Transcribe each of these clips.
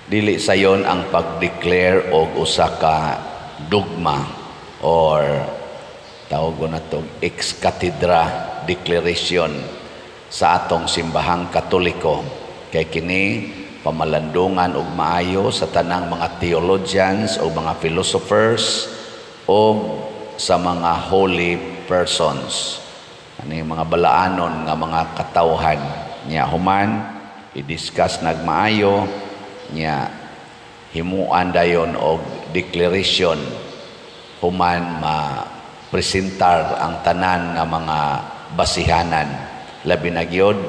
Dili sayon ang pag-declare og usa ka dogma or tawag nato ex cathedra declaration sa atong Simbahang Katoliko, kay kini pamalandungan og maayo sa tanang mga theologians o mga philosophers o sa mga holy persons, ani mga balaanon nga mga katawhan nya. Human i-discuss nagmaayo nya, himuan dayon og declaration, human ma presentar ang tanan nga mga basihanan, labi na gyud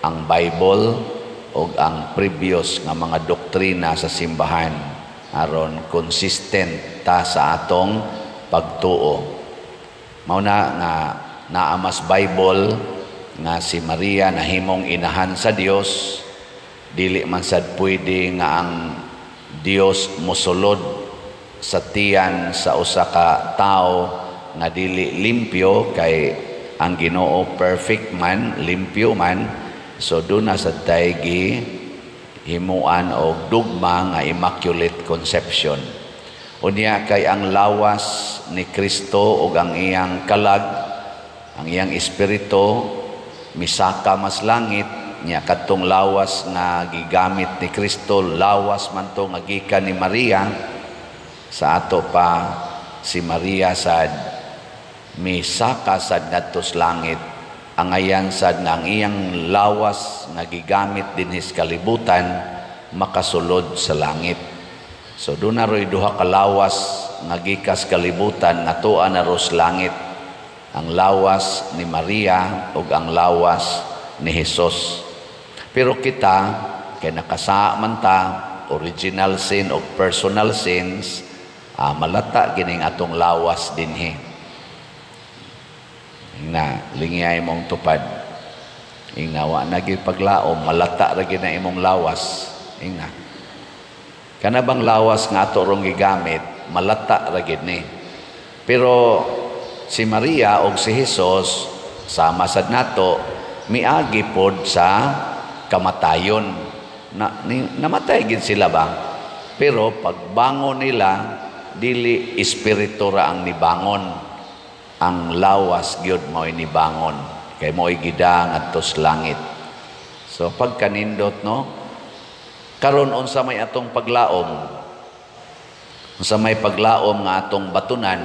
ang Bible ug ang previous nga mga doktrina sa simbahan, aron consistent ta sa atong pagtuo. Mao na nga naa mas Bible nga si Maria nahimong inahan sa Dios. Dili man sad pwede nga ang Dios mosulod sa tiyan sa usa ka tawo nga dili limpyo, kay ang Ginoo perfect man, limpyo man. So duna sad tay gi himuan og dugma nga Immaculate Conception. Unya kay ang lawas ni Kristo ug ang iyang kalag, ang iyang espiritu, misaka mas langit nya. Kadtong lawas nga gigamit ni Kristo, lawas man to nga gikan ni Maria. Sa ato pa, si Maria sad misaka sad ngadto sa langit. Angayan sad nga ang iyang lawas nga gigamit dinhi sa kalibutan makasulod sa langit. So duna roy duha ka lawas nga gikas kalibutan nga tua na ros langit: ang lawas ni Maria ug ang lawas ni Jesus. Pero kita, kay nakasaa man ta, original sin o personal sins, malata gining atong lawas dinhi. Na lingiyay mong tupad. Ingna, wa na gyud paglaom, malata ra gyud na imong lawas. Ingna. Kana bang lawas nga ato rong gigamit, malata ra gyud ni. Pero si Maria og si Jesus, sama sad nato, miagi pod sa kamatayon. Na, ni, namatay gid sila ba? Pero pagbangon nila, dili espiritu ra ang nibangon. Ang lawas gyud mo'y nibangon. Kay mo'y gida ngadto sa langit. So pagkanindot, no? Karon, unsa may atong paglaom? Unsa may paglaom nga atong batunan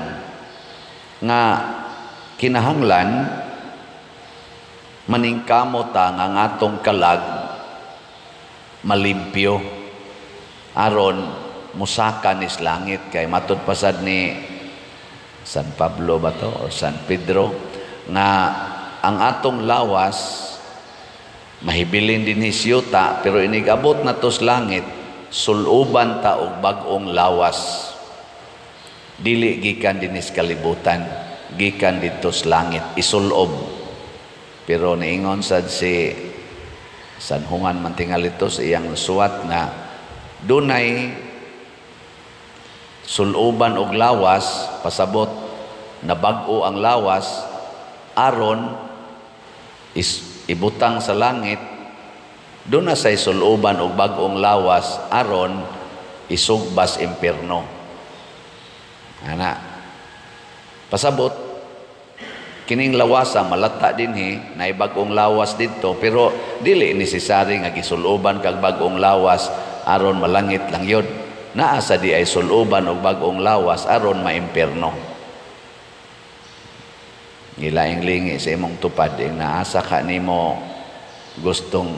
nga kinahanglan maningkamot ta nga ang atong kalag malimpyo aron musaka nis langit? Kay matud pasad ni San Pablo ba to or San Pedro nga ang atong lawas mahibilin dinhi sa yuta, pero inigabot na to sa langit, suluban ta og bag-ong lawas, dili gikan dinhi sa kalibutan, gikan didto sa langit isulob. Pero niingon sad si San Juan man tingali to sa iyang suwat nga dunay suluban og lawas, pasabot nabag-o ang lawas aron is ibutang sa langit. Duna say suluban og bag-ong lawas aron isugbas impierno. Ana, pasabot kining lawasa malata dinhi, naay bag-ong lawas didto, pero dili necessary nga gisuloban kag bag-ong lawas aron malangit lang yun. Naa sa di ay suluban og bag-ong lawas aron maimpierno. Gilaing lingi sa imong tupad, ing naasa ka nimo gustong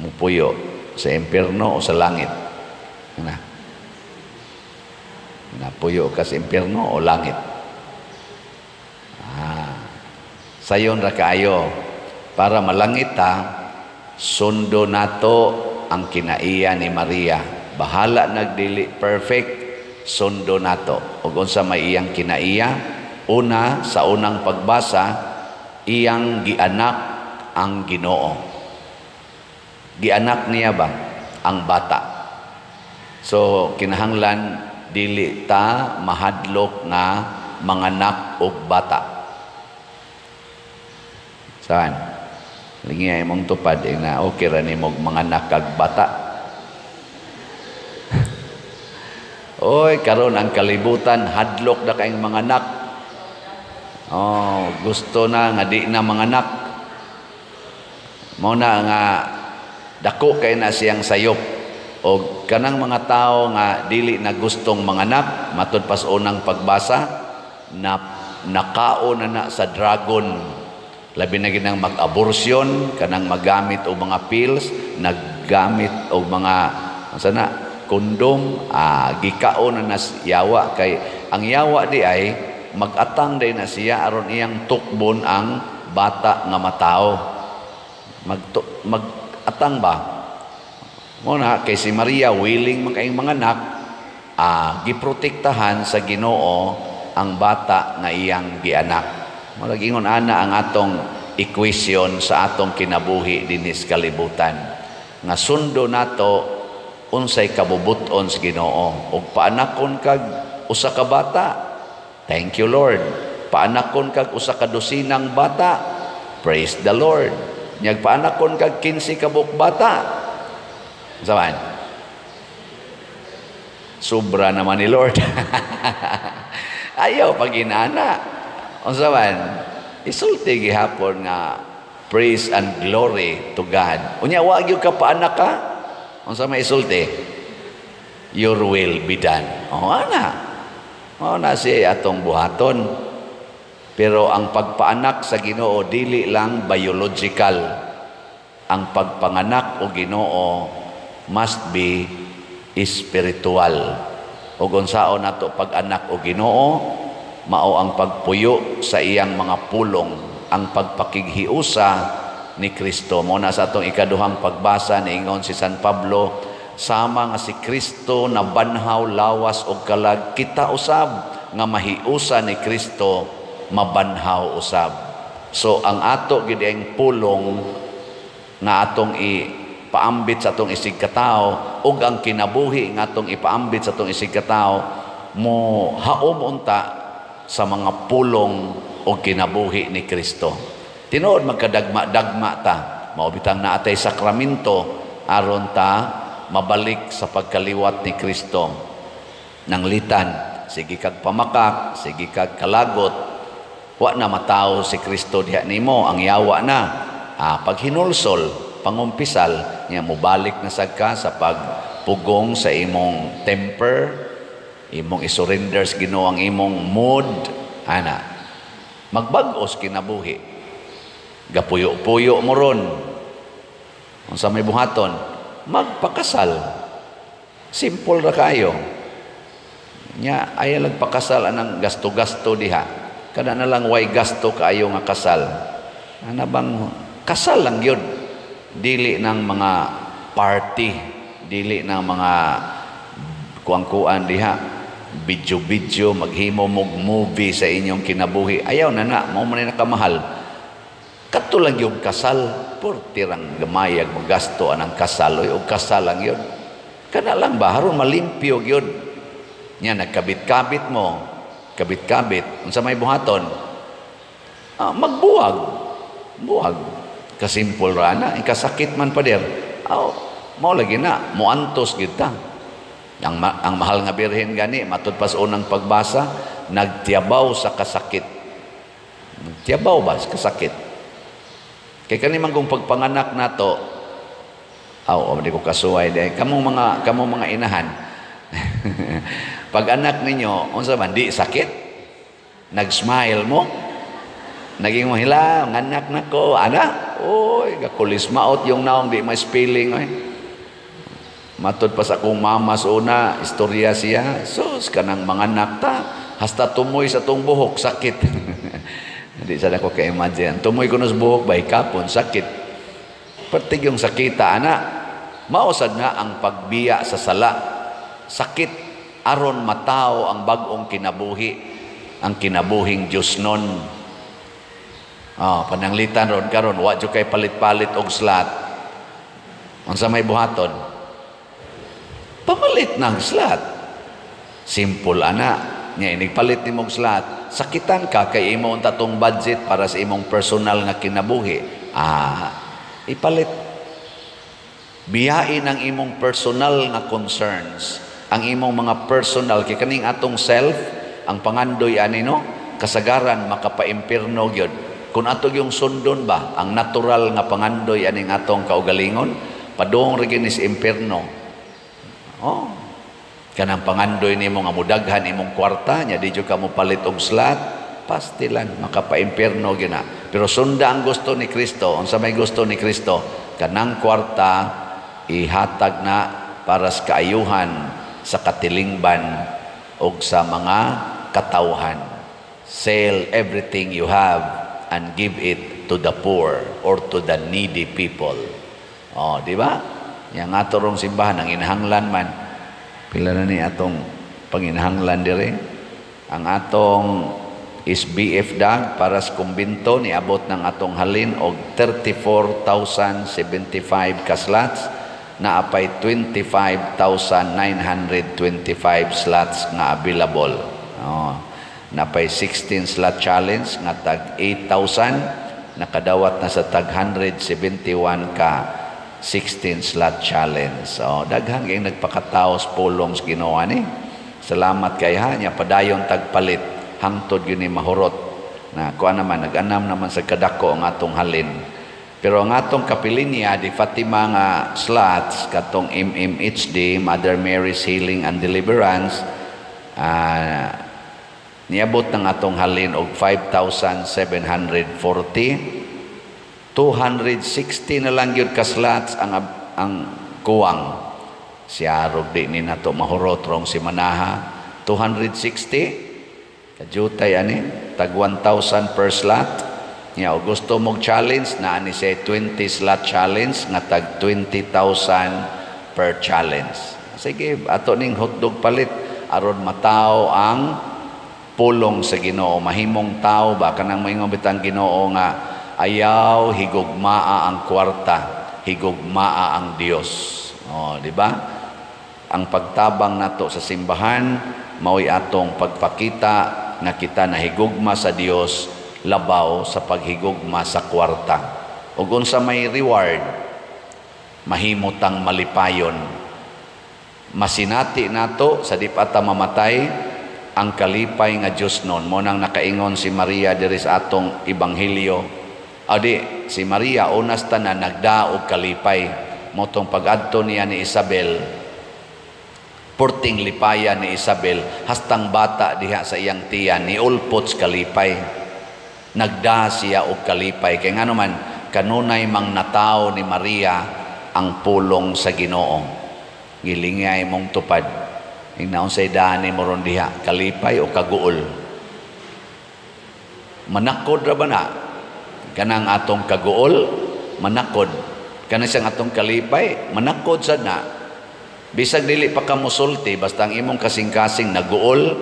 mupuyo, sa impierno o sa langit? Na. Napuyo ka sa impierno o langit? Ah, sayon ra kaayo. Para malangit ta, sundo nato ang kinaiya ni Maria. Bahala nagdili perfect, sundo nato. Ug unsa may iyang kinaiya? Una, sa unang pagbasa, iyang gianak ang Ginoo. Gianak niya ba ang bata? So kinahanglan dili ta mahadlok nga manganak og bata. Saan? Lingi ay mong tupad, eh, na okay ra nimo manganak kag bata. Oy, karon ang kalibutan hadlok na kayong mga anak. Oh, gusto na nga di na mga anak. Mao na nga dako kay na siyang sayop. O kanang mga tao nga dili na gustong manganak, matud pas unang pagbasa na nakaon na na sa dragon. Labi na ginang mag-abortion, kanang magamit og mga pills, naggamit og mga unsa na kondom, gikaon na na yawa, kay ang yawa di ay magatang day na siya aron iyang tukbon ang bata nga matao. Mag-atang ba? Mo na kay si Maria willing man kayong manganak, giprotektahan sa Ginoo ang bata nga iyang gianak. Murag ingon ana ang atong equation sa atong kinabuhi dinhi sa kalibutan. Nga sundo nato unsay kabubut-on sa Ginoo. Ug paanakon kag usa ka bata, thank you, Lord. Paanakon kag usa ka dosinang bata, praise the Lord. Nyag paanakon kag 15 ka buok bata, saban? Sobra naman ni Lord. Ayaw pag inana. Unsa man? Isulti gihapon nga praise and glory to God. Unya wa gyud ka paanak ka? Unsa may isulti? Your will be done. Oh, ana. Mao na si atong buhaton. Pero ang pagpaanak sa Ginoo dili lang biological. Ang pagpanganak o Ginoo must be spiritual. Ug unsaon nato pag-anak o Ginoo, mao ang pagpuyo sa iyang mga pulong, ang pagpakighiusa ni Kristo. Mo na sa atong ikaduhang pagbasa, niingon si San Pablo, sama nga si Kristo nabanhaw lawas og kalag, kita usab nga mahiusa ni Kristo mabanhaw usab. So ang ato gid ang pulong nga atong ipaambit sa atong isig katawo ug ang kinabuhi nga atong ipaambit sa atong isig katawo mo haom unta sa mga pulong o kinabuhi ni Kristo. Tinuod magkadagma-dagma ta, mao bitang naatay sakramento aron ta mabalik sa pagkaliwat ni Kristo. Nanglitan, sige kag pamakak, sige kag kalagot, wa na matawo si Kristo diha nimo, ang yawa na. Pag hinulsol, pangumpisal, niya mobalik na sad ka sa pagpugong sa imong temper, imong isurrender sa Ginoo ang imong mood, ana. Magbag-os kinabuhi. Gapuyo-puyo mo ron. Unsa may buhaton? Magpakasal. Simple ra kayo. Nya ayaw nagpakasal anang gasto-gasto diha. Kada na lang way gasto kaayo nga kasal. Ana bang kasal lang yun. Dili ng mga party, dili ng mga kuang-kuan diha, video-video, maghimo mog movie sa inyong kinabuhi. Ayaw na na, mao man nakamahal. Kadto lang yung kasal, portirang gamayag magasto anang kasal, oy, og kasal lang yun. Kana lang ba, haron malimpyo yun. Nya, nagkabit-kabit mo, kabit-kabit, unsa may buhaton? Magbuwag. Buwag. Kasimple ra na, ikasakit man pader. Aw, mao lagi na, muantos gyud ta. Ang mahal nga birhen gani, matud pas unang pagbasa, nagtiyabaw sa kasakit. Nagtiyabaw ba sa kasakit? Kay kani man kung pagpanganak nato, aw, oh, di ko kasuway di. Kamong mga inahan. Pag anak ninyo, unsa man di sakit? Nag-smile mo? Naging mo hila, anak nako, ana. Oy, gakulis maot yung naong di may spelling oy. Matod pa sa akong mama sa una, istorya siya. Sus, kanang mga anak ta, hasta tumoy sa tong buhok, sakit. Hindi sana ko ka-imagine. Tumoy ko sa buhok, bay kapon, sakit. Pertig yung sakita, ana. Mausad na ang pagbiya sa sala. Sakit, aron matao ang bag-ong kinabuhi, ang kinabuhing Diyos nun. Oh, pananglitan ron karon, wa jud kay palit-palit og slat. Unsa may buhaton? Pamalit ng slat. Simple ana. Nya inigpalit nimong slat, sakitan ka kay imo unta tong budget para sa imong personal nga kinabuhi. Ipalit. Biyain ang imong personal nga concerns Ang imong mga personal kay kaning atong self, ang pangandoy ani, no, kasagaran makapaimpierno gyud. Kung ato yung sundon ba ang natural nga pangandoy aning atong kaugalingon, padung ra gyud ni sa impierno. Oh. Kanang pangandoy nimo nga mudaghan imong kwarta nya di jud ka mo palit og slot, pastilan makapaimpierno gyud na. Pero sunda ang gusto ni Kristo. Unsa may gusto ni Kristo? Kanang kwarta ihatag na para sa kaayuhan sa katilingban og sa mga katawhan. Sell everything you have and give it to the poor or to the needy people. Oh, di ba? Yang ato rong simbahan ang inahanglan man. Pila na ni atong panginahanglan dire? Ang atong SBF dag para sa kumbinto, niabot ng atong halin og 34,075 ka slots, naapay 25,925 slots nga available. Oh. Napay 16 slot challenge nga tag 8,000, nakadawat na sa tag 171 ka 16 slot challenge. So, daghan kay nagpakataos pulong sa Ginoo ni. Salamat kay ha nya, padayon tagpalit hangtod gyud ni mahurot. Na kuan naman, nag-anam naman sa kadako ang atong halin. Pero ang atong Kapilinya di Fatima nga slots, katong MMHD, Mother Mary's Healing and Deliverance, niabot ng atong halin og 5,740. 260 na lang gyud ka slots ang kuwang. Siya rog di ni nato mahurot rong si Manaha. 260 kajutay ani, tag 1,000 per slot. Nya og gusto mog challenge na ani siya 20 slot challenge nga tag 20,000 per challenge. Sige, ato ning hotdog palit aron mataw ang pulong sa Ginoo, mahimong tao ba, kanang moingon bitang Ginoo nga ayaw higugmaa ang kwarta, higugmaa ang Dios. Oh, di ba? Ang pagtabang nato sa simbahan mao'y atong pagpakita nga kita nahigugma sa Dios labaw sa paghigugma sa kwarta. Ug unsa may reward? Mahimo tang malipayon. Masinati nato sa di pa ta mamatay ang kalipay nga Dios nun. Mo nang nakaingon si Maria diri sa atong ebanghelyo. Adi, si Maria unas tanan nagdaog kalipay. Motong pag-adto niya ni Isabel, purting lipaya ni Isabel, hastang bata diha sa iyang tiyan ni ulpot kalipay. Nagda siya og kalipay kay ngano man kanunay mang nataw ni Maria ang pulong sa Ginoo. Gilingay mong tupad. Ingnaon say dani mo ron diha, kalipay o kaguol? Manakod ra ba na? Kanang atong kaguol, manakod. Kanang siyang atong kalipay, manakod sad na. Bisag dili pa ka mosulti, basta ang imong kasing-kasing naguol,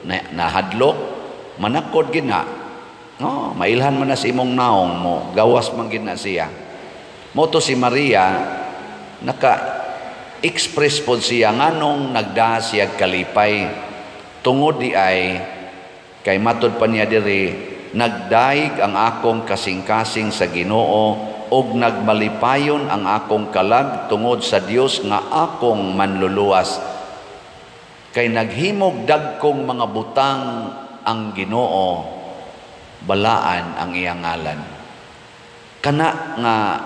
na, nahadlok, manakod gid na. No, mailhan man na sa imong naong mo, gawas man gid na siya. Moto si Maria naka express pod siya nganong nagda siya kalipay. Tungod di ay kay matud pa niya diri, "Nagdaig ang akong kasing-kasing sa Ginoo ug nagmalipayon ang akong kalag tungod sa Dios nga akong manluluwas, kay naghimog dagkong mga butang ang Ginoo, balaan ang iyang ngalan." Kana nga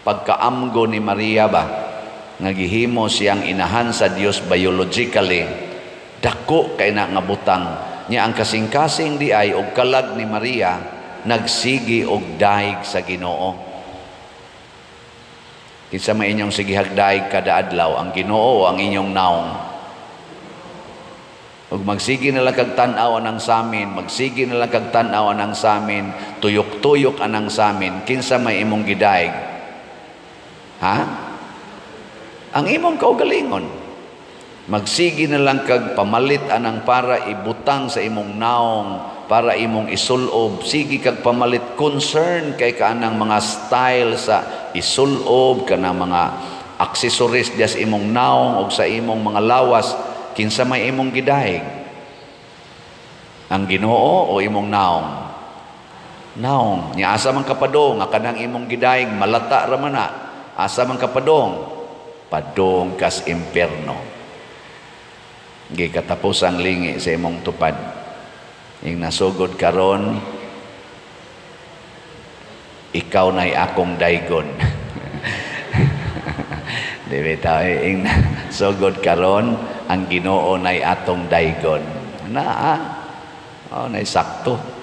pagkaamgo ni Maria ba nga gihimo siyang inahan sa Dios biologically, dako kay na nga butang niya. Ang kasing-kasing di ay og kalag ni Maria nagsigi og daig sa Ginoo. Kinsa may inyong sigihag daig kada adlaw, ang Ginoo o ang inyong naong? Ug magsige na lang kag tan-aw anang samin, magsige na lang kag tan-aw anang samin, tuyok-tuyok anang samin, kinsa may imong gidaig? Ha? Ang imong kaugalingon. Magsige na lang kag pamalit anang para ibutang sa imong naong, para imong isulob. Sige kag pamalit, concern kay kaanang mga style sa isulob, kanang mga accessories diya sa imong naong o sa imong mga lawas. Kinsa may imong gidaig? Ang Ginoo o imong naong? Naong. Nya asa man kapadong nga kanang imong gidaig malata ra man na. Asa man kapadong? Padong kas impierno. Gikatapos ang lingi sa imong tupad. Ing nasugod karon, ikaw na'y akong daygon. Di ba, ing sugod karon, ang Ginoo na'y atong daygon. Na, ah. Oh, nay sakto.